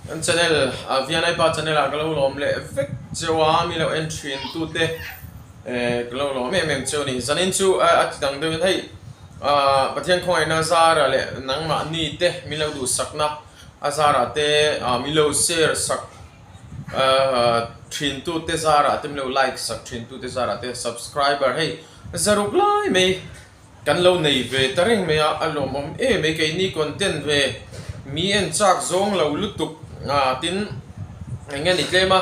Kan channel Vianai Pa channel ah ka lo lawm leh vek cheu a, mi lo en thin tute ka lo lawm em em cheu a ni. Zanin chu a ti dang deuhin hei Pathian khawngaihna zara leh nangmahni te min lo duhsakna a zarah te min lo share sak thin tute zarah te min lo like sak thin tute zarah te subscriber hei zaruk lai mai Kan lo nei ve ta reng mai a, a lawmawm em mai. Keini content ve mi en chak zawng lo lutuk a, tin eng nge ni tlem a,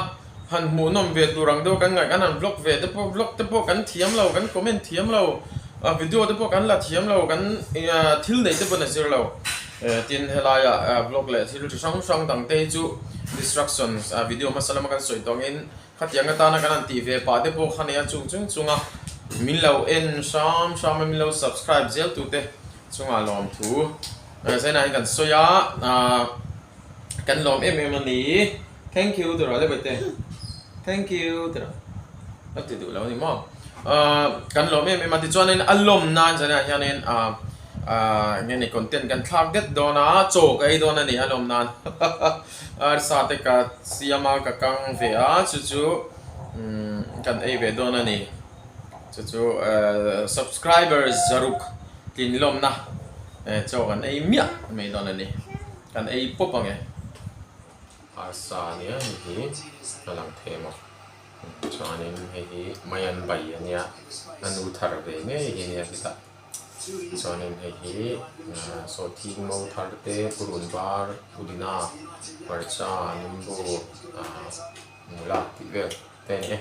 han hmuhnawm ve tur ang deuh kan ngaih kan han vlog ve te pawh vlog te pawh kan thiam lo, kan comment thiam lo, video te pawh kan la thiam lo, kan thil neih te pawh na zir lo. Tin helaiah vlog leh thil chi hrang hrang dang te hi chu distractions video hmasa lama kan sawi tawh angin Khatiang atana kan han tih ve pah te pawh kha nia chung chung chunga min lo en hram hram a min lo subscribe zel tute chungah lawmthu Zaina hi kan sawi a kan lawm em em a ni thank you tiraw le baite thank you tiraw ka ti duh lo a ni maw kan lawm em em a tichuanin a lawm nan Zaina hianin eng nge ni content kan thlak det dawn a chaw ka ei dawn a ni a lawm nan. Arsa te ka siam a, ka kang ve a, chu chu kan ei ve dawn a ni. Chu chu subscriber zaruk tlin lawmna chaw kan ei miah mai dawn a ni. Kan ei pawp ang e. Arsa a nia hei hi a lang thei maw. Chuanin hei hi maian bai a nia, a nu thar ve ngei hi a nia hetah. Chuanin hei hi sawhthing mo thar te purun var pudina hmarcha nimbu ahh mula tih vel te a ni e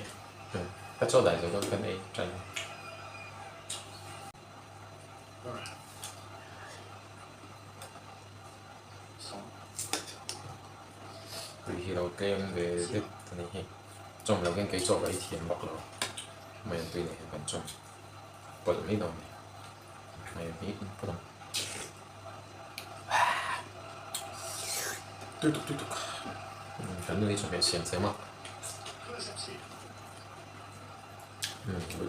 ka chaw dai zo dawn kan ei tan. Tui hi lo tlem ve deuh a ni hi chawm lo hian kei chaw ka ei thiam vak lo mai ang tui nei hian kan chawm. Pawlh mai dawn ni. Hei hi in pawlh ang. Tui tuk tui tuk. Kan nu hi chawhmeh siam thiam a.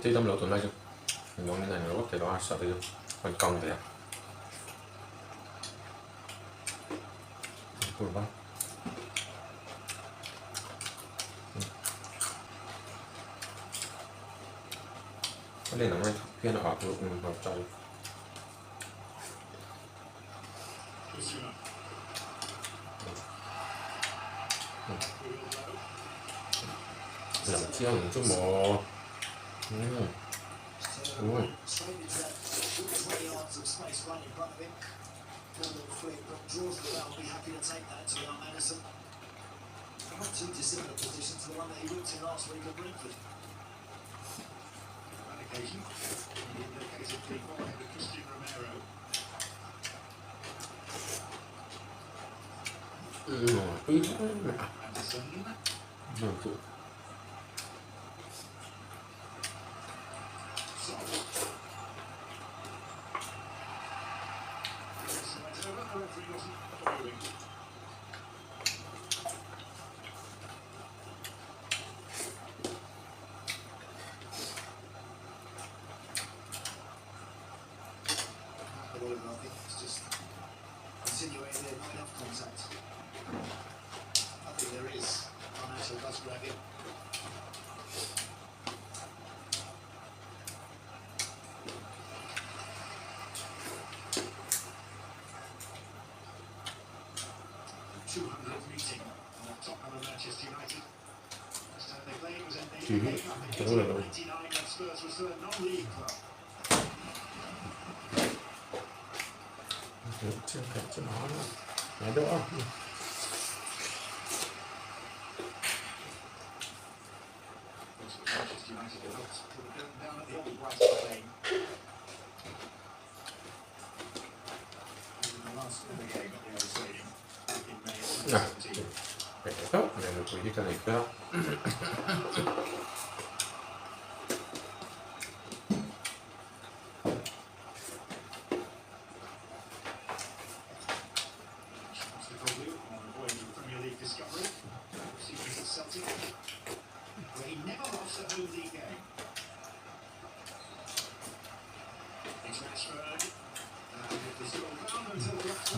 Tui dam lo tunlai chu. Nuam in a englo vak thei lo a, sa te chu an kang ve a. Kurban. A len ang e hian a ah pawh a chai. Lang chiang ang chu maw. Umm.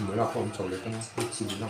Mula pawh an chho leh ta a, a chil a.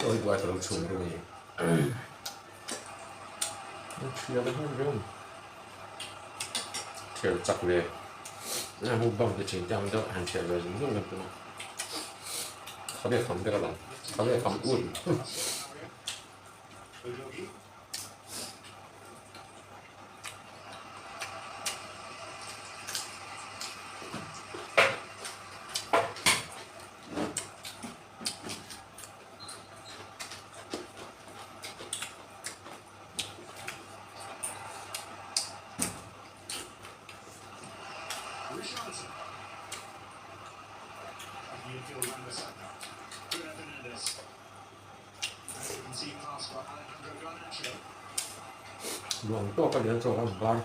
Oi buai ka lo chhum reng a ni. Thial a hman reng. Thial chak ve. A mukbang ti thin te ang deuh han thial ve zung zung kan tum a. Khabe kham vek a lang. Khabe kham ut. Luang tawk a lian chawk a bar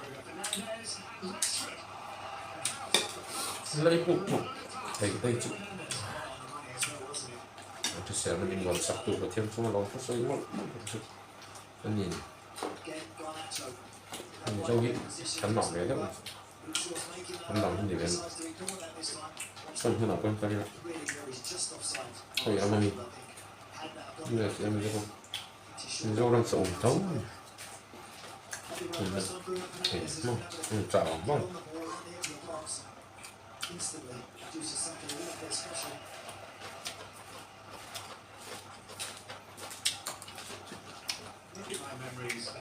lei puk puk thei phei chu a hrisel in rawn sak tur Pathian chunga lo hre sawi mawlh mawlh chu a ni. Mizo hi kan mak ve deuh a kan dang hi ni ve sawi hmunah pawhin ka ria hei a mami US a mi te pawh Mizoram sa awm tho hei maw hei chah ang maw.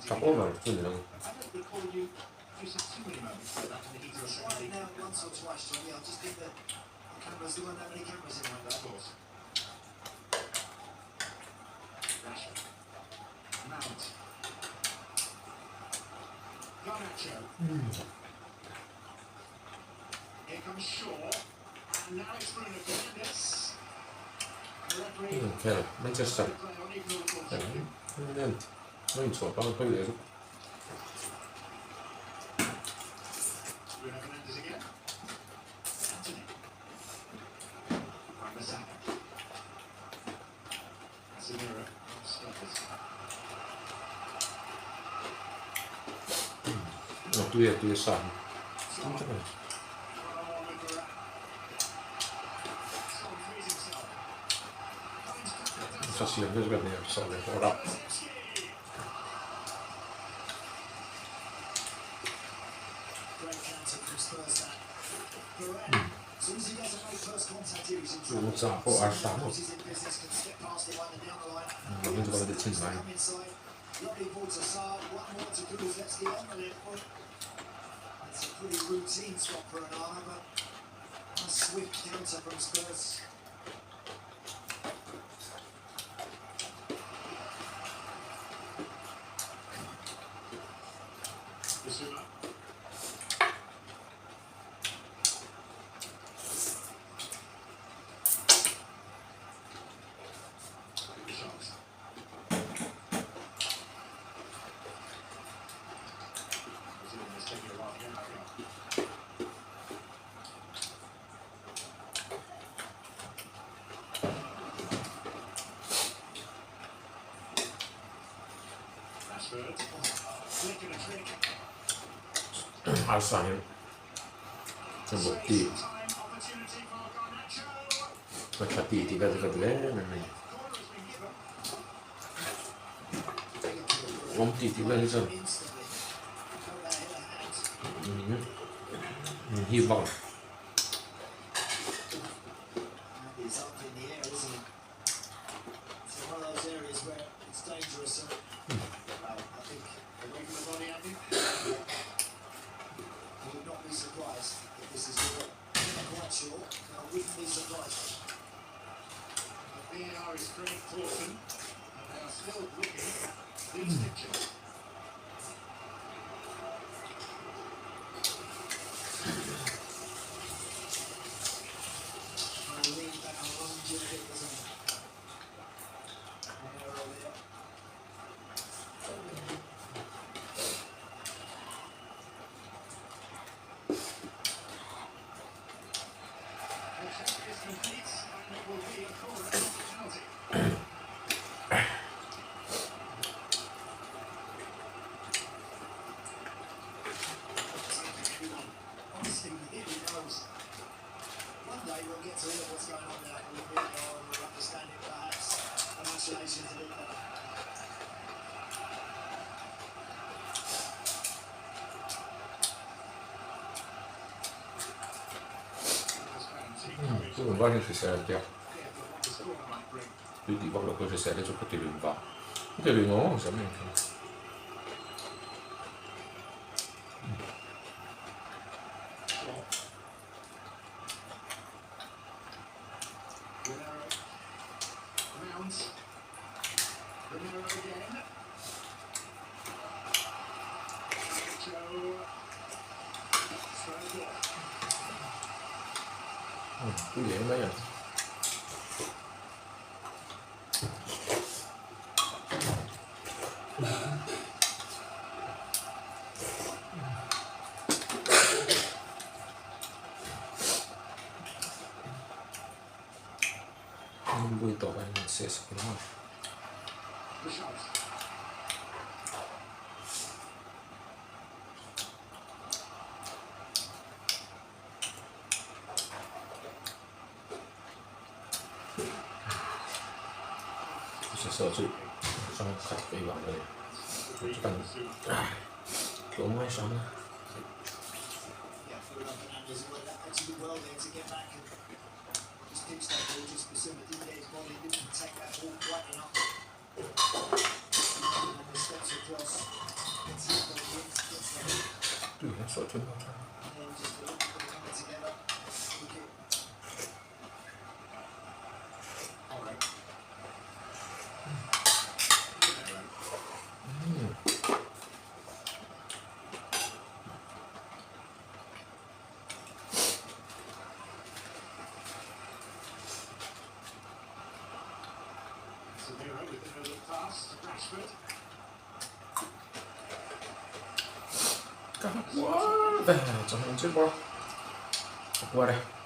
Chak over chu ni lo. Inkhel Manchester nen a inchhuah pang hawi leh zuk. A tui a tui a sa hi tui tak a ni. Sa siam vel vel nia sa leh hawr a. Chu pawh a hram a Lam chu ka la ti chhin mai. Arsa hi Bawkti a tha tih tih vel chu ka duh em em mai. Awm tih tih vel hi chuan min hip vak a. Chu vai hian hrisel an tia tui tih vak loh pawh hrisel hi chu ka ti lui vang ka ti lui ngawng ngawng zel mai ang chu. Tui leh mai ang. Bui tawh a in seh sak ringawt. Saw chu hrang khat ka ei vang a ni chuan tlawm ngai hram a. Tui hian sawi thin lo tha. Ka ha kuar ve chawhmeh ang chiah bawk a, a kuar e.